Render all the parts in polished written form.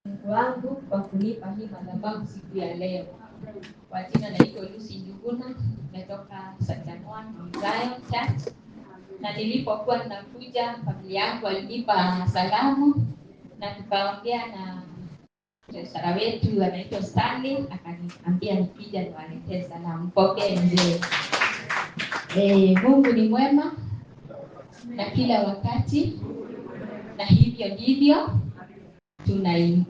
Mungu wangu kwa kunipa hii madhabahu siku ya leo. Kwa jina naitwa Lucy Njuguna, natoka Satanwan Zion Church. Na nilipokuwa nakuja, familia yangu walinipa salamu na tukaongea na treasurer wetu anaitwa Stanley, akaniambia nikija niwaletee salamu. Pokee mzee. Mungu ni mwema na kila wakati, na hivyo ndivyo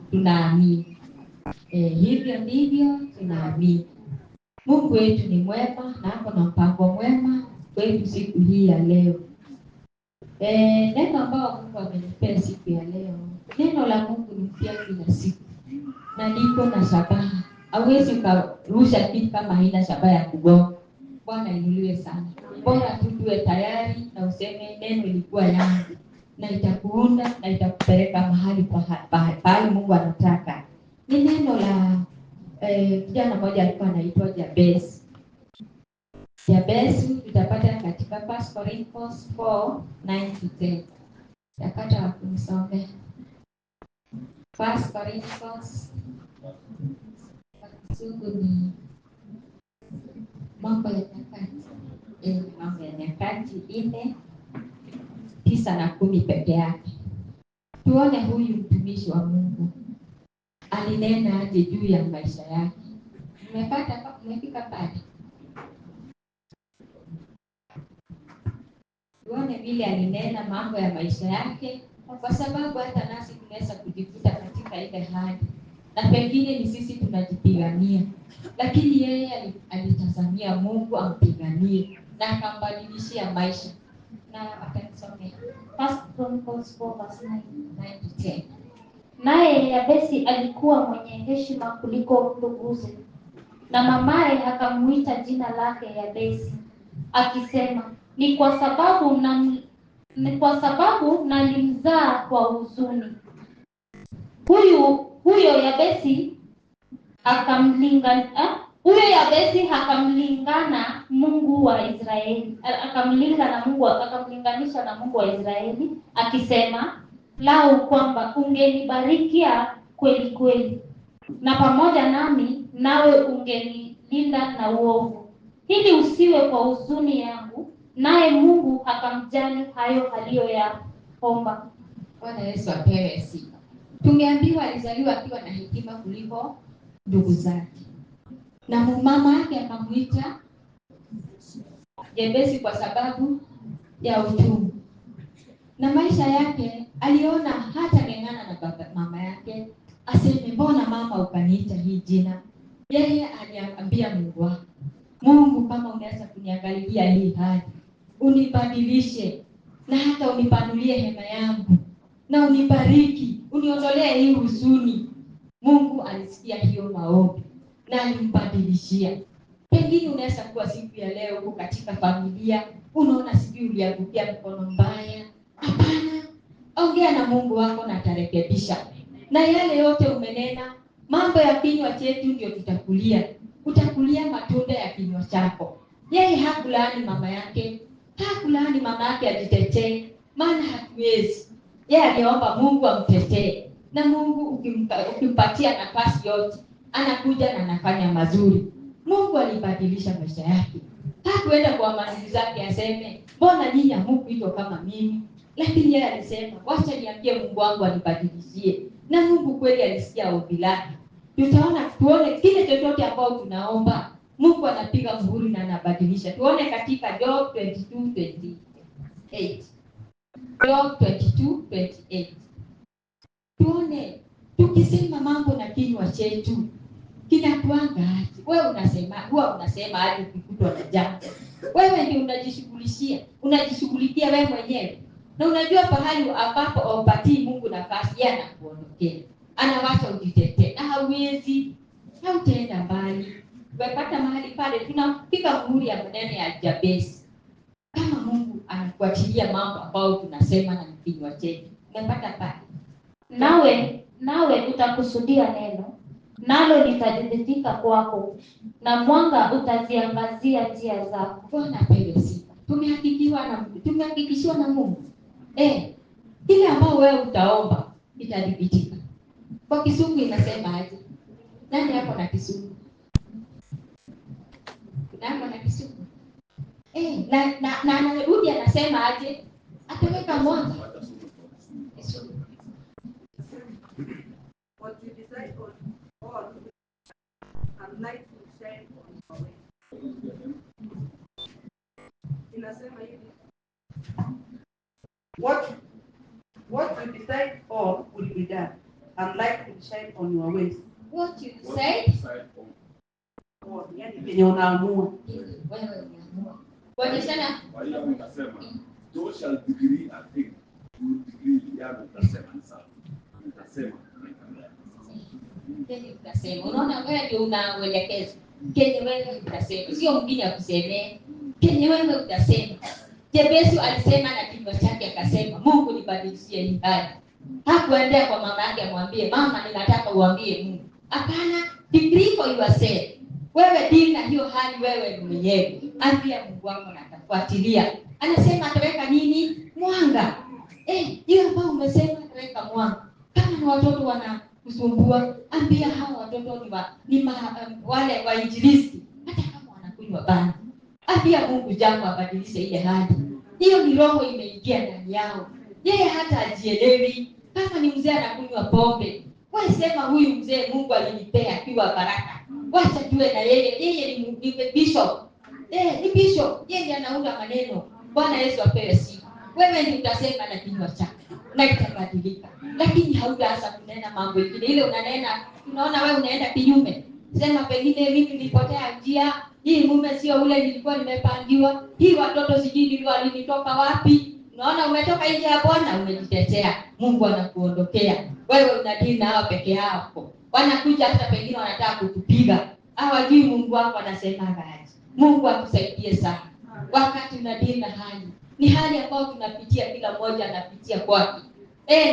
tunaamini. Hivyo ndivyo tunaamini. Mungu wetu ni mwema na ako na mpango mwema kwetu siku hii ya leo. Neno ambao Mungu amenipea siku ya leo, neno la Mungu ni mpya kila siku na liko na shabaha. Hauwezi ukarusha kitu kama haina shabaha ya kugonga. Bwana inuliwe sana. Bora tu tuwe tayari na useme neno ilikuwa yangu, na itakuunda na itakupeleka mahali pahali Mungu anataka. Ni neno la kijana mmoja alikuwa anaitwa Jabez. Jabez tutapata katika 1 Corinthians 4:9-10. Takata wakunisome. 1 Corinthians kwa Kizungu ni Mambo ya Nyakati. Mambo ya Nyakati 4:9 na 10 peke yake. Tuone huyu mtumishi wa Mungu alinena aje juu ya maisha yake. Mmepata, mmefika pale? Tuone vile alinena mambo ya maisha yake, kwa sababu hata nasi tunaweza kujikuta katika ile hali, na pengine ni sisi tunajipigania, lakini yeye alitazamia Mungu ampiganie na akambadilishia maisha. Na akanisomea 1 Chronicles 4:9 9-10. Naye Yabesi alikuwa mwenye heshima kuliko nduguze, na mamaye akamuita jina lake Yabesi, akisema, ni kwa sababu nalimzaa kwa huzuni. Huyo Yabesi akamlingana Mungu wa Israeli, akamlinganisha na Mungu wa Israeli, akisema, lau kwamba ungenibarikia kweli kweli, na pamoja nami, nawe ungenilinda na uovu, ili usiwe kwa huzuni yangu. Naye Mungu akamjali hayo aliyoyaomba. Bwana Yesu apewe sifa. Tumeambiwa alizaliwa akiwa na hekima kuliko ndugu zake, na mama yake akamuita Jabesi kwa sababu ya uchungu. Na maisha yake aliona hata ng'ang'ana na baba, mama yake aseme, mbona mama ukaniita hii jina? Yeye aliambia Mungu wake, Mungu, kama unaweza kuniangalilia hii hali, unibadilishe na hata unipanulie hema yangu na unibariki, uniondolee hii huzuni. Mungu alisikia hiyo maombi na alimbadilishia. Pengine unaweza kuwa siku ya leo uko katika familia, unaona sijui uliangukia mkono mbaya. Hapana, ongea na Mungu wako na atarekebisha. Na yale yote umenena, mambo ya kinywa chetu ndio tutakulia. Utakulia matunda ya kinywa chako. Yeye hakulaani mama yake, hakulaani mama yake ajitetee, maana hatuwezi. Yeye aliomba Mungu amtetee, na Mungu ukimpatia nafasi yote anakuja na anafanya mazuri. Mungu alibadilisha maisha yake. Hakuenda kwa mandugu zake aseme, mbona nyinyi hamkuitwa kama mimi? Lakini yeye alisema, wacha niambie Mungu wangu anibadilishie. Na Mungu kweli alisikia ombi lake. Tutaona, tuone kile chochote ambao tunaomba, Mungu anapiga muhuri na anabadilisha. Tuone katika Job 22:28. Job 22:28. Tuone tukisema mambo na kinywa chetu kinakuanga aje? Wewe unasema, huwa unasema aje ukikutwa na jambo? Wewe ndio unajishughulikia, unajishughulikia wewe mwenyewe. Na unajua pahali ambapo haupatii Mungu nafasi, yeye anakuondokea. Anawacha ujitetee na hauwezi, hautaenda mbali. Umepata mahali pale tunapiga muhuri ya maneno ya Jabesi. Kama Mungu anakuachilia mambo ambayo tunasema na kinywa chetu. Umepata pale. Nawe utakusudia neno, nalo litadhibitika kwako, na mwanga utaziangazia njia zako. Bwana apewe sifa. Tumehakikishiwa na Mungu. Kile ambao wewe utaomba itadhibitika. Kwa Kisungu inasema aje? Nani hapo na Kisungu? Nani na Kisungu? Na anarudi anasema aje? Ataweka mwanga. Kisungu. What you decide on and light will shine on your way. Inasema hivi. What you decide on will be done, and light will shine on your ways. What you decide On, yani kenye unaamua. Wewe unaamua. Kuonyeshana. Kwa hiyo unasema, thou shall decree a thing. You decree, yani utasema ni sawa. Utasema. Kenye utasema. Unaona wewe ndio unauelekeza. Kenye wewe utasema. Sio mwingine akusemee. Kenye wewe utasema. Yesu alisema na kinywa chake akasema, Mungu nibadilishie hii hali. Hakuendea kwa mama yake amwambie, mama ninataka uambie Mungu. Hapana, decree for yourself. Wewe deal na hiyo hali wewe mwenyewe. Ambia Mungu wako na atafuatilia. Anasema ataweka nini? Mwanga. Hiyo ambayo umesema ataweka mwanga. Kama ni watoto wanakusumbua, ambia hawa watoto ni wale wainjilisti, hata kama wanakunywa bangi. Ambia Mungu jambo abadilishe ile hali. Hiyo ni roho imeingia ndani yao. Yeye hata ajielewi. Kama ni mzee anakunywa pombe, wewe sema huyu mzee Mungu alinipea akiwa baraka. Wacha tuwe na yeye. Yeye ni bishop. Ni bishop. Yeye ndiye anaunda maneno. Bwana Yesu apewe sifa. Wewe ndiye utasema na kinywa chako na itabadilika. Lakini hautaanza kunena mambo mengine. Ile unanena, unaona wewe unaenda kinyume. Sema pengine mimi nilipotea njia, hii mume sio ule nilikuwa nimepangiwa, hii watoto sijui walinitoka wapi. Unaona umetoka nje ya Bwana, umejitetea. Mungu anakuondokea. Wewe unadili na hao peke yako. Wanakuja hata pengine wanataka kukupiga. Hawajui Mungu wako anasema aje. Mungu atusaidie sana. Wakati unadili na hali, ni hali ambayo tunapitia, kila mmoja anapitia kwake.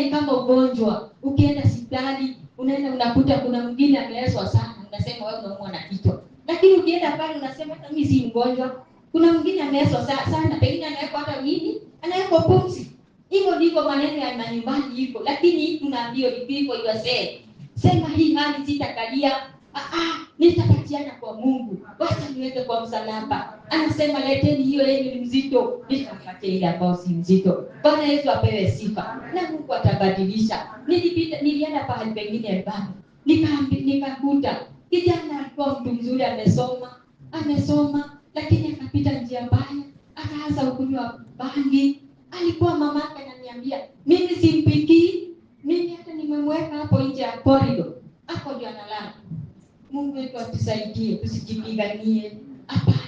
Ni kama ugonjwa. Ukienda hospitali, unaenda unakuta kuna mwingine ameezwa sana, unasema wewe unaumwa na kichwa. Lakini ukienda pale unasema hata mimi si mgonjwa. Kuna mwingine ameezwa sana, pengine anawekwa hata nini? Anawekwa pumzi. Hivyo ndivyo maneno ya manyumbani iko. Lakini tunaambiwa ni for yourself. Sema hii hali sitakalia. Nitapatiana kwa Mungu. Wacha niweke kwa msalaba. Anasema leteni hiyo yenu ni mzito, nitampatia ile ambayo si mzito. Bwana Yesu apewe sifa. Na Mungu atabadilisha. Nilienda pahali pengine bado. Nikakuta kijana alikuwa mtu mzuri, amesoma, lakini akapita njia mbaya, akaanza kunywa bangi. Alikuwa mamake ananiambia, mimi simpikii, mimi hata nimemweka hapo nje ya corridor, hapo ndio analala. Mungu wetu atusaidie, tusijipiganie. Hapana.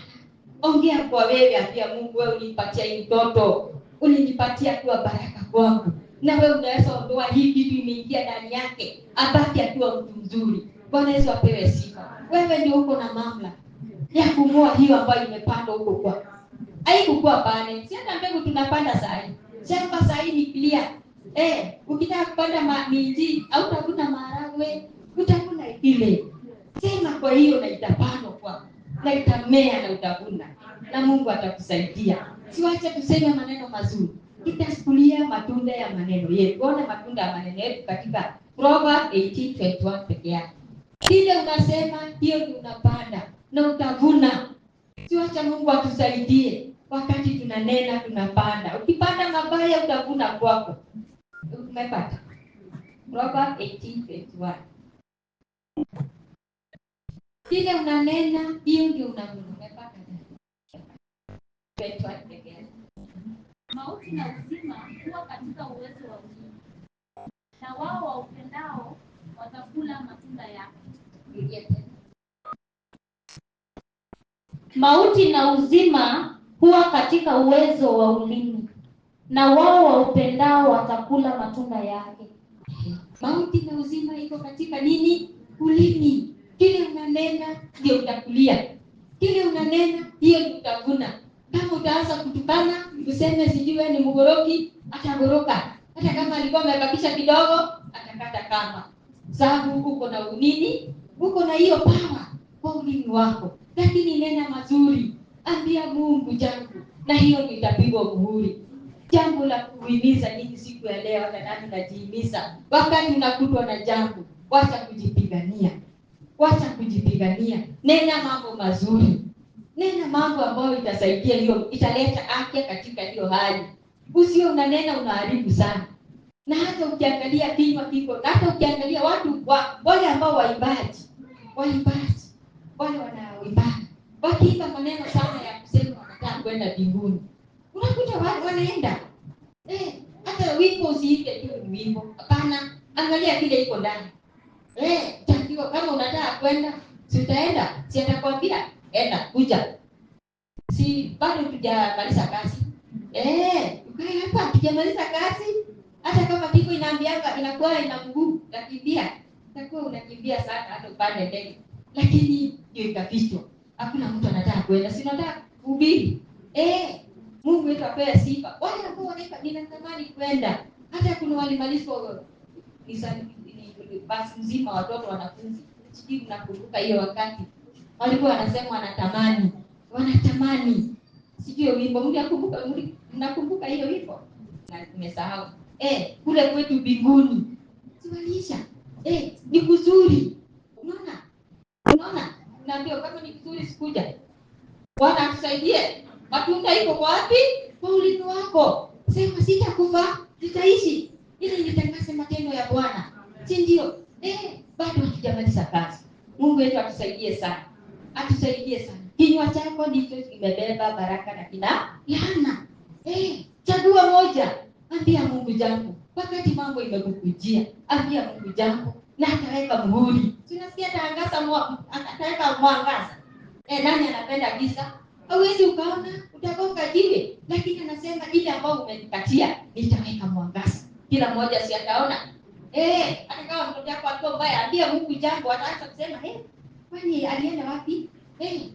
Ongea kwa wewe, ambia Mungu wewe ulinipatia hii mtoto, ulinipatia kuwa baraka kwangu. Na wewe unaweza ondoa hii kitu imeingia ndani yake, abaki akiwa mtu mzuri. Bwana Yesu apewe sifa. Wewe ndio uko na mamlaka ya kung'oa hiyo ambayo imepandwa huko kwako. Haikukuwa pale. Si hata mbegu tunapanda saa hii. Shamba saa hii ni clear. Ukitaka kupanda minji au utavuna maharagwe, utavuna ile. Sema kwa hiyo na itapandwa kwako, na itamea na utavuna. Na Mungu atakusaidia. Siwache tuseme maneno mazuri. Tutasukulia matunda ya maneno yetu. Ona matunda ya maneno yetu katika Proverbs 18:21 peke yake. Kile unasema hiyo ndio unapanda na utavuna. Siwacha Mungu atusaidie. Wakati tunanena tunapanda. Ukipanda mabaya utavuna kwako. Umepata? Proverbs 18:21. Kile unanena hiyo ndio unavuna. Umepata? 21 peke yake. Mauti na uzima huwa katika uwezo wa ulimi, na wao waupendao watakula matunda yake. Mauti na uzima huwa katika uwezo wa ulimi, na wao waupendao watakula matunda yake. Mauti na uzima iko katika nini? Ulimi. Kile unanena ndio utakulia. Kile unanena hiyo ndio utavuna. Kama utaanza kutukana, useme sijui wewe ni mgoroki, atagoroka. Hata kama alikuwa amebakisha kidogo, atakata kamba. Sababu uko na nini? Uko na hiyo power kwa ulimi wako. Lakini nena mazuri, ambia Mungu jambo, na hiyo ndio itapigwa muhuri. Jambo la kuhimiza nyinyi siku ya leo, hata nami najihimiza. Wakati unakutwa na jambo, Wacha kujipigania, wacha kujipigania. Nena mambo mazuri, nena mambo ambayo itasaidia hiyo, italeta afya katika hiyo hali. Usio unanena unaharibu sana. Na hata ukiangalia kinywa kiko, na hata ukiangalia watu wale ambao waimbaji wale wanaoimba wakiimba maneno sana ya kusema wanataka kwenda mbinguni, unakuta wanaenda. Hata wimbo usiimbe tu ni wimbo, hapana, angalia kile iko ndani. Utakiwa kama unataka kwenda, si utaenda, si atakwambia enda, kuja, si bado tujamaliza kazi. Ukae hapa tujamaliza kazi. Hata kama kiko inaambianga inakuwa ina mguu, utakimbia, utakuwa unakimbia sana hata upande ndege, lakini ndio ikafichwa. Hakuna mtu anataka kwenda, si unataka kuhubiri. Mungu wetu apewe sifa. Wale ambao wanaimba ninatamani kwenda, hata kuna walimalizwa basi mzima watoto wanafunzi, sijui mnakumbuka hiyo wakati walikuwa wanasema wanatamani, sijui wimbo, mnakumbuka hiyo wimbo? Na nimesahau. Kule kwetu mbinguni siwalisha. Ni kuzuri. Unaona? Naambiwa kama ni kuzuri sikuja. Bwana atusaidie. Matunda iko wapi? Kwa ulimi wako. Sema sitakufa, nitaishi ili nitangaze matendo ya Bwana. Si ndio? Bado hatujamaliza kazi. Mungu wetu atusaidie sana. Atusaidie sana. Kinywa chako ndicho kimebeba baraka na kina laana. Chagua moja. Ambia Mungu jambo. Wakati mambo imekukujia, ambia Mungu jambo na ataweka muhuri. Tunasikia ataweka mwangaza. Nani anapenda giza? Hauwezi ukaona, utagonga jiwe, lakini anasema ile ambayo umenipatia nitaweka mwangaza. Kila mmoja si ataona. Hata kama mtoto wako akiwa mbaya, ambia Mungu jambo, ataanza kusema kwani alienda wapi?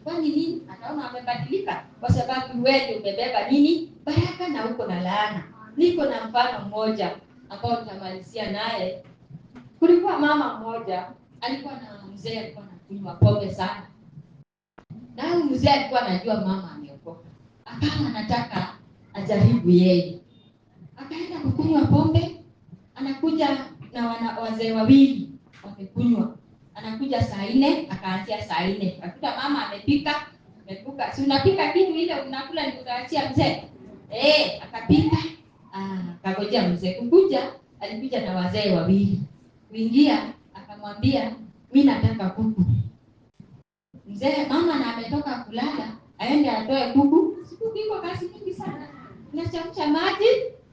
Kwani nini? Ataona amebadilika kwa sababu wewe umebeba nini? Baraka na uko na laana. Niko na mfano mmoja ambao nitamalizia naye. Kulikuwa mama mmoja alikuwa na mzee alikuwa anakunywa pombe sana. Na huyu mzee alikuwa anajua mama ameokoka. Akawa anataka ajaribu yeye. Akaenda kukunywa pombe, anakuja na wazee wawili wamekunywa. Anakuja saa 4, akaanzia saa 4. Akakuta mama amepika, amepuka. Si unapika kitu ile unakula ni utaachia mzee. Akapika. Akangojea mzee kukuja, alikuja na wazee wawili. Kuingia akamwambia, mimi nataka kuku. Mzee mama na ametoka kulala, aende atoe kuku. Siku iko kazi nyingi sana. Unachemsha maji,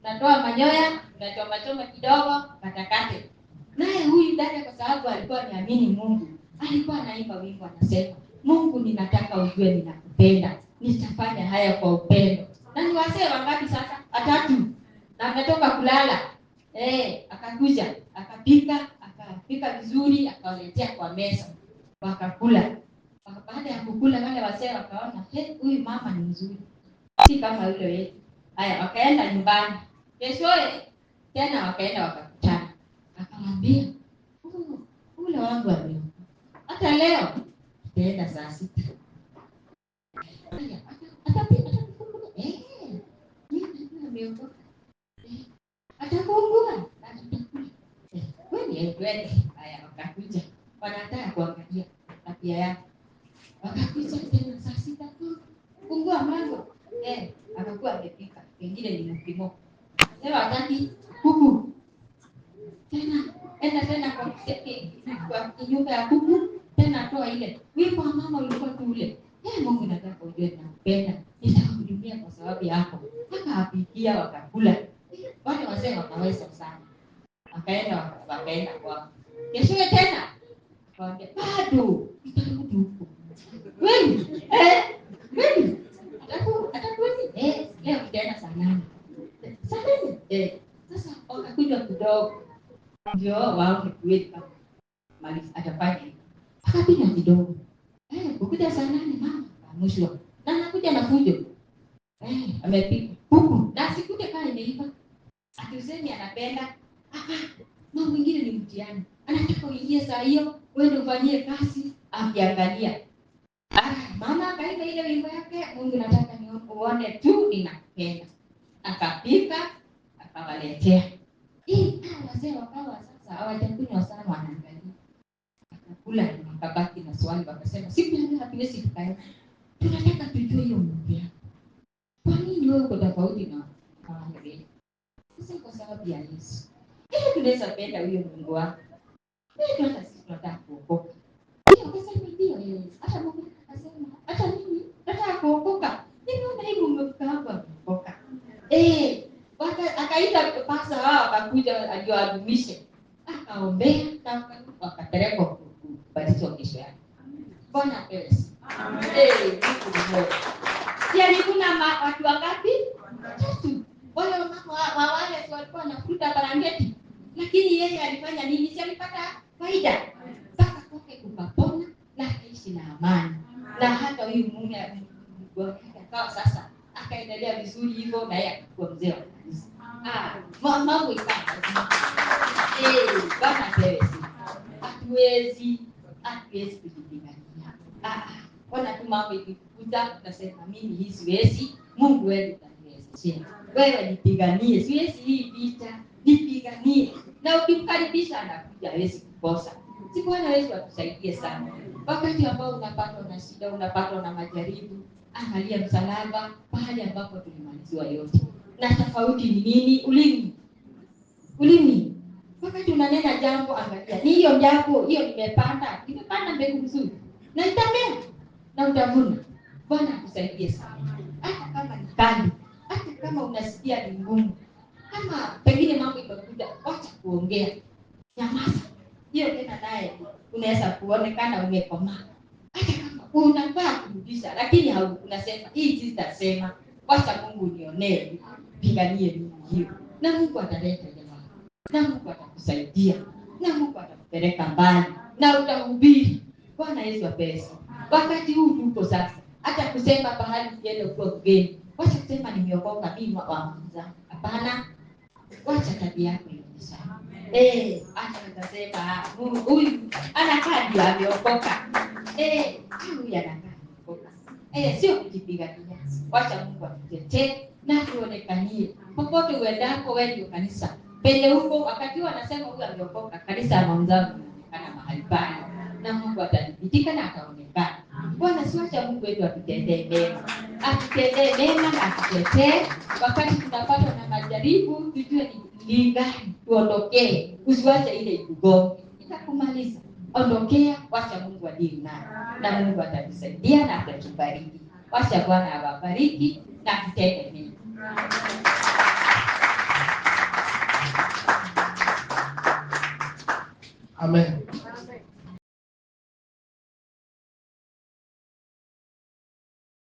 unatoa manyoya, unachoma choma kidogo, katakate. Naye huyu dada kwa sababu alikuwa ameamini Mungu, alikuwa anaimba wimbo anasema, Mungu ninataka ujue ninakupenda, nitafanya haya kwa upendo. Na ni wazee wangapi sasa? Watatu. Na ametoka kulala. Akakuja, akapika vizuri, akawaletea kwa meza. Wakakula. Baada ya kukula wale wazee wakaona, huyu mama ni mzuri, si kama yule wetu. Haya, wakaenda nyumbani. Keshoe tena wakaenda wakakutana. Akamwambia, ule wangu ameokoka. Hata leo tutaenda saa 6. Haya, atafungua. Mimi ameokoka. Atafungua na tutakula. Kweli twende. Haya, wakakuja. Wanataka kuangalia tabia yake. Wakakuja tena saa 6, fungua mlango. Akakuwa amepika. Pengine ni mkimo. Sema hataki kuku. Tena enda tena kwa nyumba ya kuku, tena toa ile. Wimbo wa mama ulikuwa tu ule. Mungu nataka ujue nakupenda. Nitakuhudumia kwa sababu yako. Akawapikia wakakula. Wale wazee wakaweza sana. Wakaenda kwao. Kesho tena akamwambia bado nitarudi huko. Kweli? Kweli? Atakweli? Leo tutaenda saa 8. Saa 8? Sasa wakakunywa kidogo. Ndio waone kweli kama mali atafanya hivi. Akakunywa kidogo. Kukuja saa 8 mama mwisho. Na anakuja na fujo. Amepika kuku. Na sikute kama imeiva. Atusemi anapenda. Mambo mengine ni mtihani. Anataka uingie saa hiyo, wewe ufanyie kazi, akiangalia. Mama akaimba ile wimbo yake, Mungu nataka niuone tu ninakupenda. Akapika, akawaletea. Wazee wakawa sasa hawajakunywa sana wanaangalia. Wakakula na wakabaki na swali, wakasema siku ya leo hatuwezi tukaenda, tunataka tujue hiyo Mungu yako, kwa nini wewe uko tofauti na wale wengine? Sasa kwa sababu ya Yesu. Ili tunaweza penda huyo Mungu wako. Wewe hata sisi tunataka kuokoka. Ndio akasema ndio yeye. Hata Mungu akasema hata mimi nataka kuokoka. Nimeona hivi umefika hapa kuokoka. Akaita pasa hao akakuja aliyoadhimishe. Akaombea na wakapelekwa kubatizwa kesho yake. Bwana apewe sifa. Mungu ni mwema. Si alikuna watu wangapi? Tatu. Wale mama wa wale walikuwa wanafuta barangeti. Lakini yeye alifanya nini? Si alipata faida. Mpaka kwake kukapona na akaishi na amani. Na hata huyu mume akawa sasa akaendelea vizuri hivyo na yeye akakuwa mzee wa kanisa. Mambo ikawa. Bwana apewe sifa. Hatuwezi kujipigania. Bwana tu mambo ikikukuta tunasema mimi hii siwezi, Mungu wewe utaniwezesha. Wewe nipiganie, siwezi hii vita, nipiganie. Na ukimkaribisha anakuja, hawezi kukosa. Si Bwana wetu atusaidie sana. Wakati ambao unapatwa na shida, unapatwa na majaribu, angalia msalaba, pahali ambapo tulimaliziwa yote. Na tofauti ni nini? Ulimi. Ulimi. Wakati unanena jambo, angalia ni hiyo jambo, hiyo nimepanda mbegu nzuri na itamea na utavuna. Bwana akusaidie sana. Hata kama ni kali, hata kama unasikia ni ngumu, kama pengine mambo imekuja, wacha kuongea, nyamaza. Hiyo tena naye unaweza kuonekana umekomaa. Hata kama unafaa kurudisha, lakini unasema hii sitasema, wacha Mungu nionee, piganie mimi hiyo, na Mungu ataleta jawabu, na Mungu atakusaidia, na Mungu atakupeleka mbali na utahubiri. Bwana Yesu apewe sifa. Wakati huu tuko sasa, hata kusema pahali ukienda ukiwa mgeni, wacha kusema nimeokoka mimi wa kwanza. Hapana, wacha tabia yako ionyeshane. Hata utasema huyu anakaa ndio ameokoka. Huyu anakaa ameokoka. Sio kujipigania. Wacha Mungu atutetee na tuonekanie. Popote uendako wewe ndio kanisa. Penye huko wakati wanasema huyu ameokoka, kanisa la Mount Zion linaonekana mahali pale. Na Mungu atadhibitika na ataonekana. Bwana siwacha Mungu wetu atutendee mema. Atutendee mema na atutetee. Wakati tunapatwa na majaribu, tujue ni gani tuondokee. Usiwache ile ikugonge, itakumaliza. Ondokea, wacha Mungu adili nayo. Na Mungu atatusaidia na atatubariki. Wacha Bwana awabariki na tutende mema. Amen.